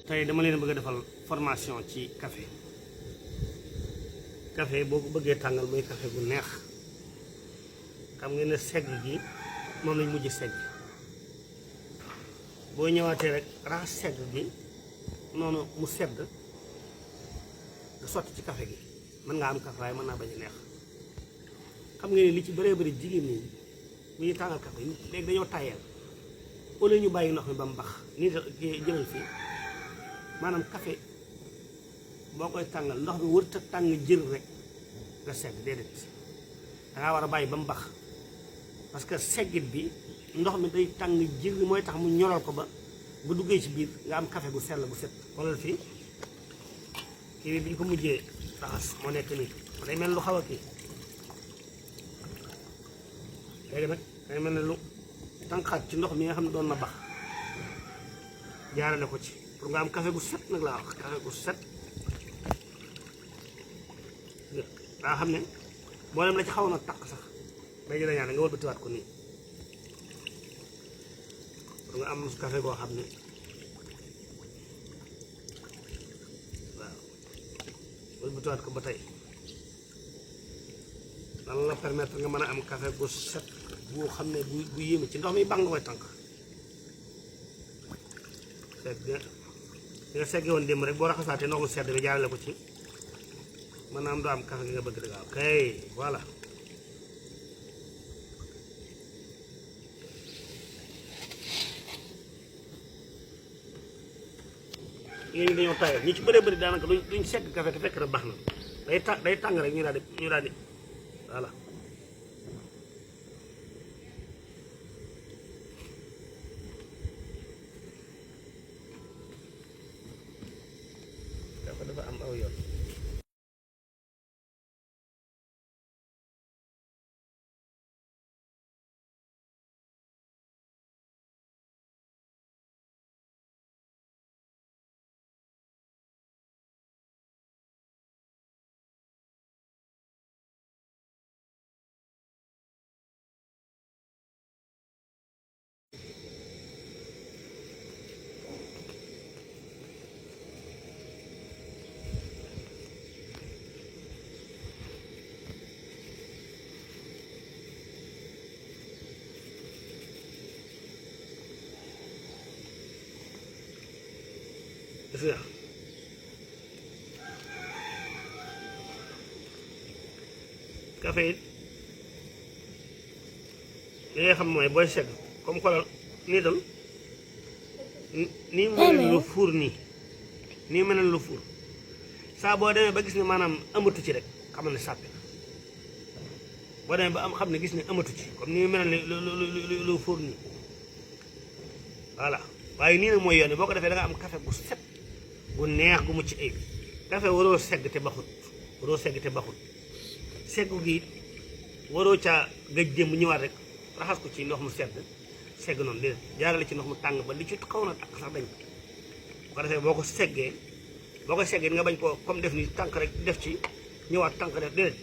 tey dama leen bëgg a defal formation ci café café boo ko bëggee tàngal muy café bu neex xam ngeen ne segg gi moom lañ mujj segg boo ñëwaatee rek raxas segg gi noonu mu sedd nga sotti ci café gi mën ngaa am café waaye mën naa bañ a neex xam ngeen ne li ci bëree bëri jigéen ñi bu ñuy tàngal café léegi dañoo tàyyeel au lieu ñu bàyyi ndox mi ba mu bax nii jëlal fii maanaam café boo koy tàngal ndox mi wërta tàng jër rek nga segg déedéet dangaa war a bàyyi ba mu bax parce que seggit bi ndox mi day tàng jër mooy tax mu ñoral ko ba bu duggee ci biir nga am café bu sell bu set xoolal fii kii bi bi ñu ko mujjee raxas moo nekk nii day mel lu xaw a kii léegi nag day mel ne lu tànqaat ci ndox mi nga xam ne doon na bax jaarale ko ci pour nga am café bu set nag laa wax café bu set daa xam ne mboolem la ci xaw na taq sax day jëla ñaar nga wëlbatiwaat ko nii pour nga am café goo xam ne waaw wëlbatiwaat ko ba tey dana la permettre nga mën a am café bu set boo xam ne bu yéeme ci ndox mi baax nga koy tànk segg nga segge woon démb rek boo raxasaatee ndox mu sedd bi jaarale ko ci mën naa am doo am café gi nga bëgg dëgg waaw kay voilà yéen ñi dañoo tayal ñi ci bëree bëri daanaka duñ segg café te fekk na baax na day tàng rek ñu daal di voilà dafa am aw yoon gis nga café it li ngay xam mooy booy segg comme xoolal nii dal nii mu mel ne lu fuur nii mel ne lu fuur saa boo demee ba gis ne maanaam amatu ci rek xamal ne sàppi boo demee ba am xam ne gis ne amatu ci comme nii mel ne lu fuur nii voilà waaye nii nag mooy yoon boo ko defee da nga am café bu set bu neex gu mucc ayib café waroo segg te baxut seggu gi waroo caa gëj démb ñëwaat rek raxas ko ci ndox mu sedd segg noonu déedéet jaarale ci ndox mu tàng ba li ci xaw na takk sax dañ bu ko defee boo ko seggee nga bañ ko comme def ni tànk rek def ci ñëwaat tànk def déedéet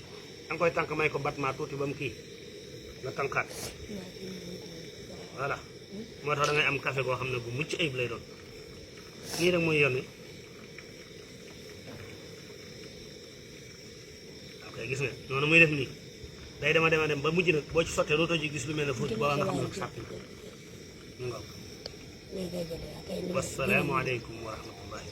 danga koy tànk may ko battement tuuti ba mu kii nga tànkaat voilà moo tax da ngay am café goo xam ne bu mucc ayib lay doon nii rek mooy yoon wi ok gis nga noonu muy def nii day dema dem ba mujj nag boo ci sottee dootoo ci gis lu mel ne fuuti ba nga xam ne sàppi nga wassalaamu aleykum wa rahmatullahi